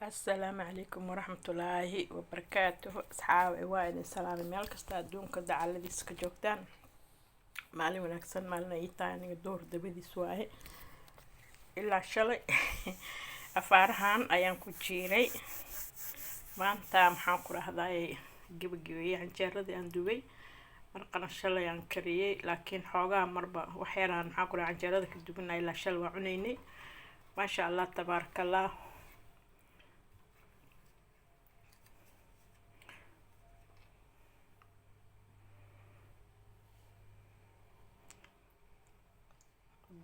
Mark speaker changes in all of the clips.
Speaker 1: Asalaamu calaykum waraxmatullaahi wabarakaatuhu. Asxaabi, waa idin salaamay meel kasta adduunka dacaladiisa ka joogtaan. Maalin wanaagsan, maalin ay tahay aniga door dabadiis waaye. Ilaa shalay afaarahan ayaan ku jiiray. Maanta maxaan ku rahday gebagabeeyey canjeeradii aan dubay, marqana shalay aan kariyey, laakiin xoogaa marba wax yaraan maxaan ku rahay canjeerada ka dubinay. Ilaa shalay waa cunaynay, maasha Allah, tabaarakallah.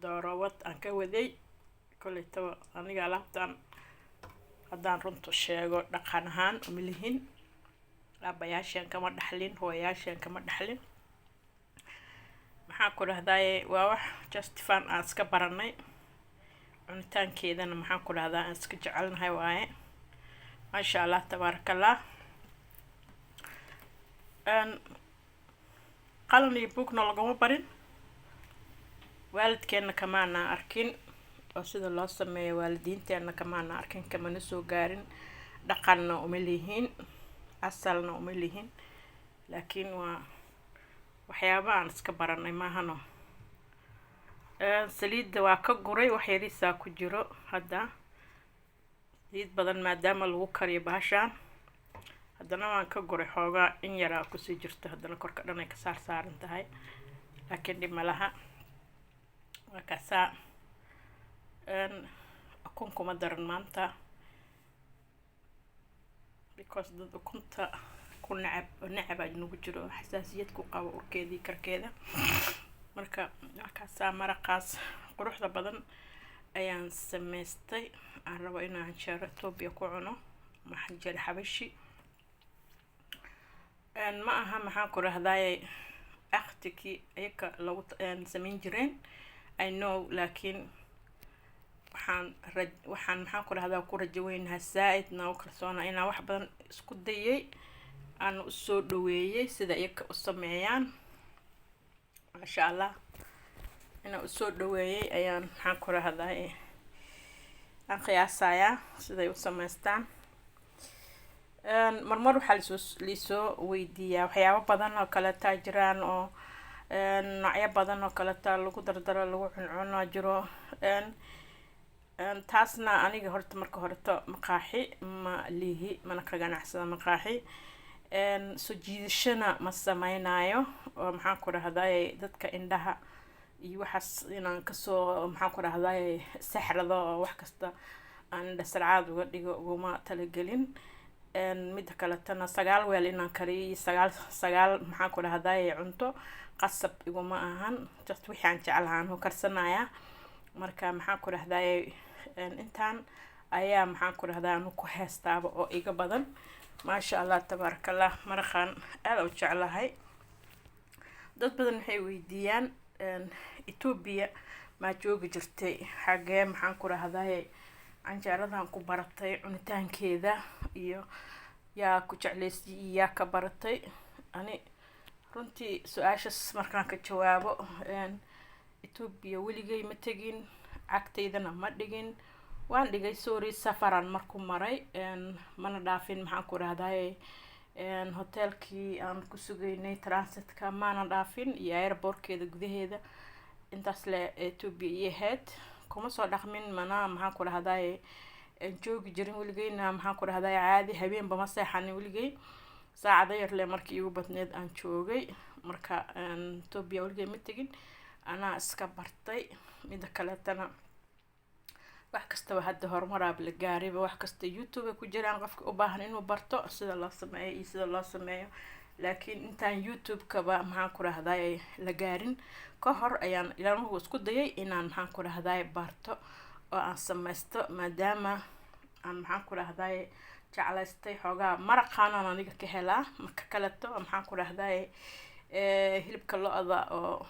Speaker 1: Doorowad aan ka waday koleytaba aniga alaabtan haddaan runtu sheego dhaqan ahaan uma lihin, aabayaasheen kama dhaxlin, hooyayaasheen kama dhaxlin. Maxaan ku dhahdaye, waa wax just fun aan iska baranay, cunitaankeedana maxaan ku dhahdaa aan iska jecelnahay waaye. Maasha Allah, tabaarakallah. Qalin iyo buugna laguma barin, waalidkeenna kamaana arkin oo sida loo sameeyo waalidiinteenna kamaana arkin, kamana soo gaarin, dhaqanna uma lihin, asalna uma lihin, laakiin waa waxyaaba aan iska baranay maahano. Saliidda waa ka guray, wax yariisaa ku jiro hadda, saliid badan maadaama lagu kariyo bahashaan, haddana waan ka guray xoogaa, in yaraa kusii jirto haddana, korka dhan ay ka saar saaran tahay, laakiin dhib ma laha. Waa kaasaa. Ukun kuma daran maanta because dad ukunta ku nacab oo nacab nagu jiro, xasaasiyad ku qabo urkeedii karkeeda. Marka waa kaasaa, maraqaas quruxda badan ayaan samaystay. Aan rabo inaan canjeero Etoobiya ku cuno ama canjeero Xabashi. Ma aha, maxaan ku rahdaye, aktikii ayaka lagu samayn jireen, I know, laakiin waxaan maxaan ku rahdaa ku rajo weynaha saa-id noogu kalsoona inaan wax badan isku dayay, aan usoo dhaweeyey sida iyaka u sameeyaan, maasha Allah, inaan usoo dhaweeyey ayaan maxaan ku rahdaa aan qiyaasayaa siday u sameystaan. Marmar waxaa liisoo weydiiyaa waxyaabo badan oo kaleetaa jiraan, oo noocyo badan oo kaleeta lagu dardaro, lagu cuncuno jiro. Taasna aniga horta marka horeto maqaaxi ma lihi, mana ka ganacsada maqaaxi, soo jiidashana ma sameynayo, oo maxaan ku rahday dadka indhaha iyo waxaas inaan kasoo maxaan ku rahday sexrado oo wax kasta aan indha sarcaad uga dhigo uguma talagelin. Midda kaletana 9 weel inaan kariyo iyo 9 maxaan ku rahday cunto qasab iguma ahan, just wixii aan jeclahaan u karsanayaa. Marka maxaan ku rahday intaan ayaa maxaan ku rahdaa anu ku heestaaba oo iga badan. Maasha Allah, tabaarakallah. Maraqaan aada u jeclahay. Dad badan waxay weydiiyaan Etoobiya maa joogi jirtay, xagee maxaan ku rahday canjeeradan ku baratay cunitaankeeda, iyo yaa ku jeclaysay iyo yaa ka baratay. Ani runtii su-aashaas markaan ka jawaabo, Etoobiya weligay ma tegin, cagtaydana ma dhigin. Waan dhigay, sorry, safaran marku maray, mana dhaafin maxaan ku rahday hoteelkii aan ku sugaynay transitka, maana dhaafin iyo airportkeeda gudaheeda. Intaas le Etoobiya iyo ahayd, kuma soo dhaqmin, mana maxaan ku rahday joogi jirin weligeyna. Maxaan ku rahday caadi habeenba ma seexanin weligey, saacada yar le markii igu badneed aan joogay. Marka Etoobiya weligey ma tegin, anaa iska bartay. Mida kaleetana wax kastaba hadda horumaraaba la gaarayba, wax kasta YouTube ay ku jiraan, qofka u baahan inuu barto sida loo sameeyo iyo sida loo sameeyo. Laakiin intaan YouTube-kaba maxaan ku rahday la gaarin ka hor ayaan ilaanuhu isku dayay inaan maxaan ku rahday barto oo aan sameysto, maadaama aan maxaan ku rahday jeclaystay xoogaa maraqaanaan aniga ka helaa. Marka kaleto maxaan ku rahday hilibka lo-da oo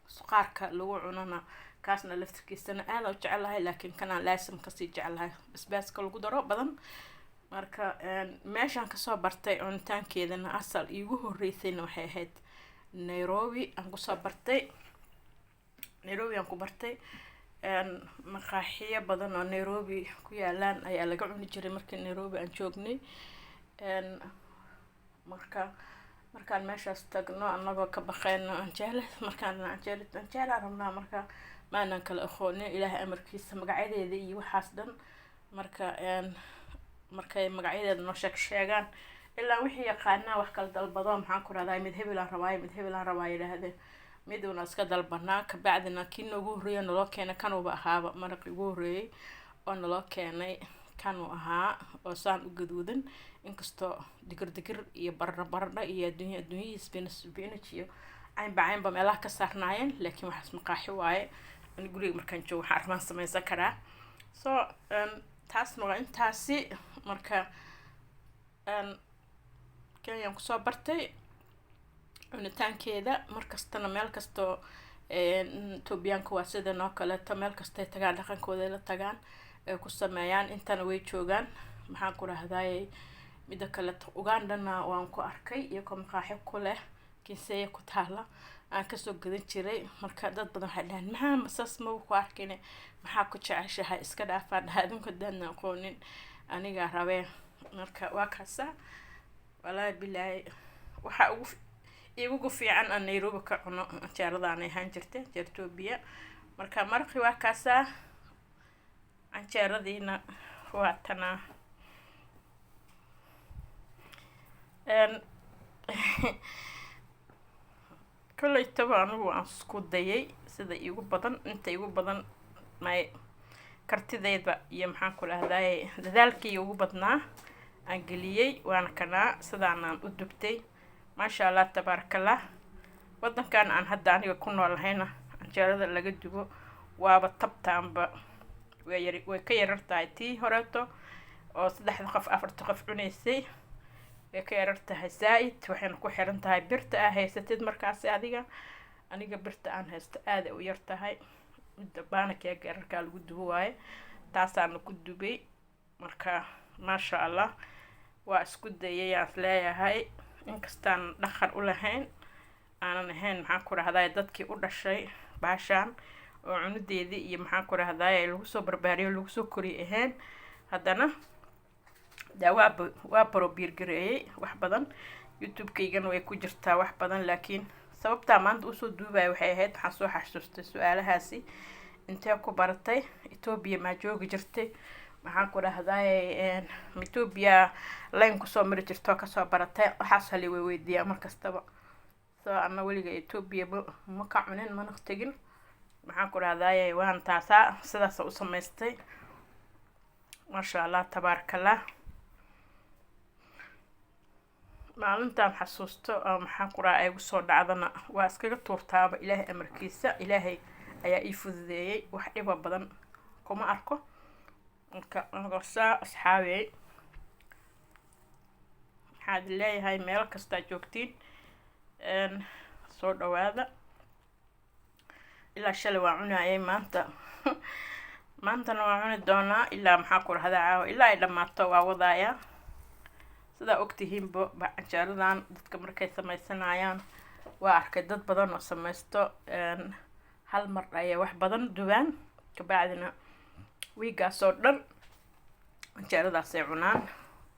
Speaker 1: suqaarka lagu cunona, kaasna laftirkiisana aada u jecelahay, laakiin kanaan laasim kasii jecelahay, basbaaska lagu daro badan. Marka meeshaan kasoo bartay cunitaankeedana asal iigu horeysayna waxay ahayd Nairobi aan kusoo bartay, Nairobi aan ku bartay. Maqaaxiyo badan oo Nairobi ku yaalaan ayaa laga cuni jiray markii Nairobi aan joognay. Marka markaan meeshaas tagno, anagoo ka baqeyno canjeela, markaan canjeela canjeela rabnaa, marka maanan kala aqoonin, Ilaahay amarkiisa, magacyadeeda iyo waxaas dhan. Marka markay magacyadeeda noo sheeg sheegaan, ilaa wixii yaqaanaa wax kala dalbado, maxaan ku rahdaa, mid hebel aan rabaayo, mid hebel aan rabaa yidhaahdeen, miduna iska dalbanaa. Kabacdina kii noogu horreeya naloo keenay kanuuba ahaaba. Maraqii ugu horreeyay oo naloo keenay kanuu ahaa, oo saan u gaduudan, inkastoo digir digir iyo baradho baradho iyo adduunya adduunyihii spinach spinach iyo caynba caynba meelaha ka saarnaayeen. Laakiin waxaas maqaaxi waaye. Ani guriga markaan joogo waxaan armaan samaysan karaa. So taasna waa intaasi. Marka Kenyaan kusoo bartay cunitaankeeda. Markastana meel kastoo Etoobiyaanka waa sidan oo kaleeto, meel kastay tagaan dhaqankooda la tagaan ay ku sameeyaan. Intana way joogaan, maxaan ku rahdaayey. Mida kaleeto, Ugandana waan ku arkay iyagoo maqaaxi ku leh Kinseya ku taala, aan kasoo gadan jiray. Marka dad badan waxay dhahaan, "Maxaa masas maba ku arkine, maxaa ku jeceshahay?" Iska dhaafaan dhaha, adinku hadaadna aqoonin, anigaa rabee. Marka waa kaasa. Walaahi bilaahi, waxaa ugu igugu fiican aan Nairobi ka cuno canjeeradaan ahaan jirtay, canjeer Etoobiya. Marka maraqii waa kaasaa, canjeeradiina waa tanaa. Kolleytaba anigu waan isku dayay sida igu badan, inta igu badan may kartideyda iyo, maxaan ku dhahdaye, dadaalkii ugu badnaa aan geliyey. Waana kanaa, sidaanaan u dubtay, maasha Allah, tabaarakallah. Wadankan aan hadda aniga ku noolahayna canjeerada laga dubo waaba tabtaanba, way yar, way ka yarar tahay tii horeeto oo saddexda qof, afarta qof cunaysay. Way ka yarar tahay zaa-id, waxayna ku xiran tahay birta aa haysatid markaasi adiga. Aniga birta aan haysto aada u yar tahay, midda baanakeega yararkaa lagu dubo waaye, taasaana ku dubay. Marka maasha Allah, waa isku dayay aan isleeyahay, inkastaan dhaqan u lahayn, aanan ahayn, maxaan ku rahdaay, dadkii u dhashay baashaan oo cunudeedii iyo, maxaan ku rahdaay, lagu soo barbaariyo, lagu soo koriyay ahayn, haddana daa waa barobiirgareeyey wax badan. YouTube-kaygana way ku jirtaa wax badan, laakiin sababtaa maanta usoo duubaya waxay ahayd waxaan soo xasuustay su-aalahaasi: intee ku baratay Etoobiya, maa joogi jirtay, maxaan ku dhahdaay, Etoobiya line kusoo mari jirto kasoo baratay. Waxaas hali way weydiiyaa mar kastaba. So ana weliga Etoobiya ma ka cunin, mana tegin, maxaan ku dhahdaay. Waan taasaa, sidaasa u samaystay, maasha Allah, tabaarakallah. Maalintaan xasuusto oo, maxaan ku dhaha, ay igu soo dhacdana waa iskaga tuurtaaba. Ilaahay amarkiisa, Ilaahay ayaa ii fududeeyey, wax dhiba badan kuma arko. Marka saa, asxaabey, waxaad leeyahay meel kastaa joogtiin soo dhawaada. Ilaa shalay waan cunayay, maanta maantana waan cuni doonaa, ilaa, maxaa ku rahdaa, caawa ilaa ay dhammaato waa wadaaya. Sidaa ogtihiinba canjeeradan dadka markay sameysanayaan, waa arkay dad badan oo sameysto, hal mar ayay wax badan dubaan, kabacdina wiigaas oo dhan canjeeradaasay cunaan.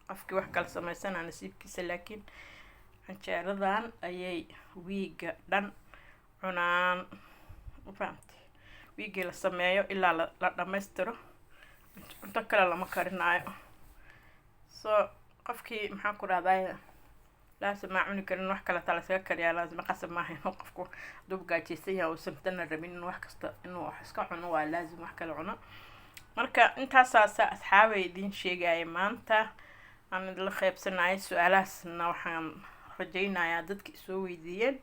Speaker 1: Qofkii wax kala sameysanaa nasiibkiisa, laakiin canjeeradan ayay wiiga dhan cunaan. Ma fahamtay? Wiigii la sameeyo ilaa la dhammaystiro, cunto kale lama karinaayo. So qofkii, maxaan ku dhahday, laazim maa cuni karin wax kale taa lasaga kariyaa. Laazima qasab maaha inuu qofku hadduu gaajeysan yahay uusan dana rabin in wax kasta inuu wax iska cuno, waa laazim wax kale cuno. Marka intaasaasa, asxaabay, idiin sheegaya maanta aan idinla qeybsanayay. Su-aalahaasna waxaan rajaynayaa dadka isoo weydiiyeen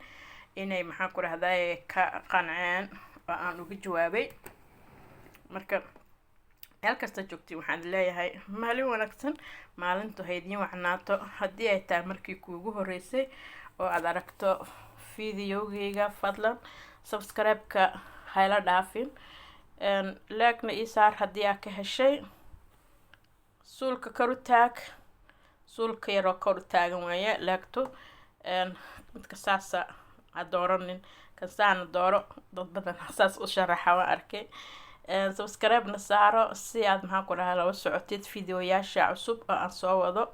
Speaker 1: inay, maxaan ku rahday, ka qanceen oo aan uga jawaabay. Marka meel kasta joogtay waxaan leeyahay maalin wanaagsan, maalintu ha idiin wacnaato. Haddii ay tahay markii kuugu horeysay oo aad aragto videogeyga, fadlan subscribe-ka hayla dhaafin, like-na ii saar haddii aad ka heshay. Suulka kor u taag, suulka yaroo kor u taagan waaye like-to. Midka saasa ha dooranin, kan saana dooro. Dad badan saas u sharaxa waan arkay. Subscribe-na saaro si aad, maxaan ku dhahaa, lala socotid videoyaasha cusub oo aan soo wado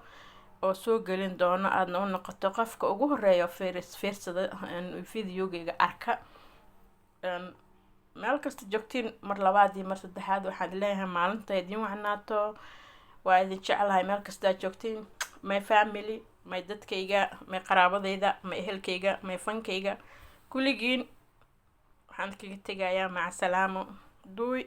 Speaker 1: oo soo gelin doono, aadna u noqoto qofka ugu horeeya fiirsada videogayga arka. Meel kasta joogtiin, mar labaad iyo mar saddexaad waxaan leeyahay maalinta idiin wacnaato. Waa idin jeclahay meel kasta aad joogtiin, my family, my dadkayga, my qaraabadayda, my ehelkayga, my fankayga, kulligiin waxaan kaga tegayaa maca salaamo. Duy.